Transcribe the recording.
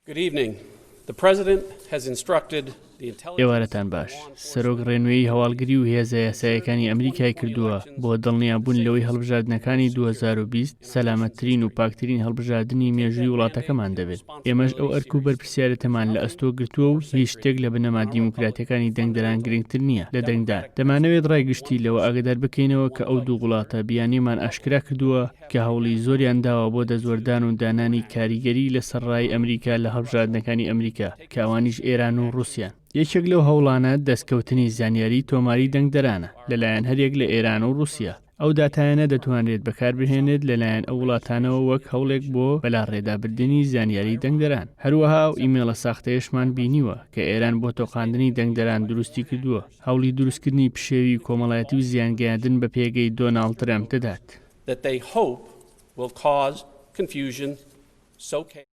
Good evening. The President has instructed the intelligence ئێوارەتان باش. سەرۆک ڕێنوێی هەواڵگری و هێزە یاساییەکانی ئەمریکای کردووە بۆ دڵنیابوون لەوەی هەڵبژاردنەکانی 2020 سەلامەتترین و پاکترین هەڵبژاردنی مێژووی وڵاتەکەمان دەبێت. ئێمەش ئەو ئەرک و بەرپرسیارێتەمان لە ئەستۆ گرتووە و هیچ شتێک لە بنەما دیموکراتیەکانی دەنگدەران گرنگتر نییە لە دەنگدان. دەمانەوێت ڕای گشتی لەوە ئاگادار بکەینەوە کە ئەو دوو وڵاتە بیانیەمان ئاشکرا کردووە کە هەوڵی زۆریان داوە بۆ دەستوەردان و دانانی کاریگەری لەسەر ڕای ئەمریکا لە هەڵبژاردنەکانی ئەمریکا کە ئەوانیش ئێران و ڕووسیان. یەکێک لەو هەوڵانە دەستکەوتنی زانیاری تۆماری دەنگدەرانە لەلایەن هەریەک لە ئێران و ڕووسیا. ئەو داتایانە دەتوانرێت بەکاربهێنرێت لەلایەن ئەو وڵاتانەوە وەک هەوڵێک بۆ بەلاڕێدابردنی زانیاری دەنگدەران. هەروەها ئەو ئیمێڵە ساختەیەشمان بینیوە کە ئێران بۆ تۆقاندنی دەنگدەران دروستی کردووە، هەوڵی دروستکردنی پشێوی کۆمەڵایەتی و زیانگەیاندن بە پێگەی دۆناڵد ترەمپ دەدات. that they hope will cause confusion, so chaos.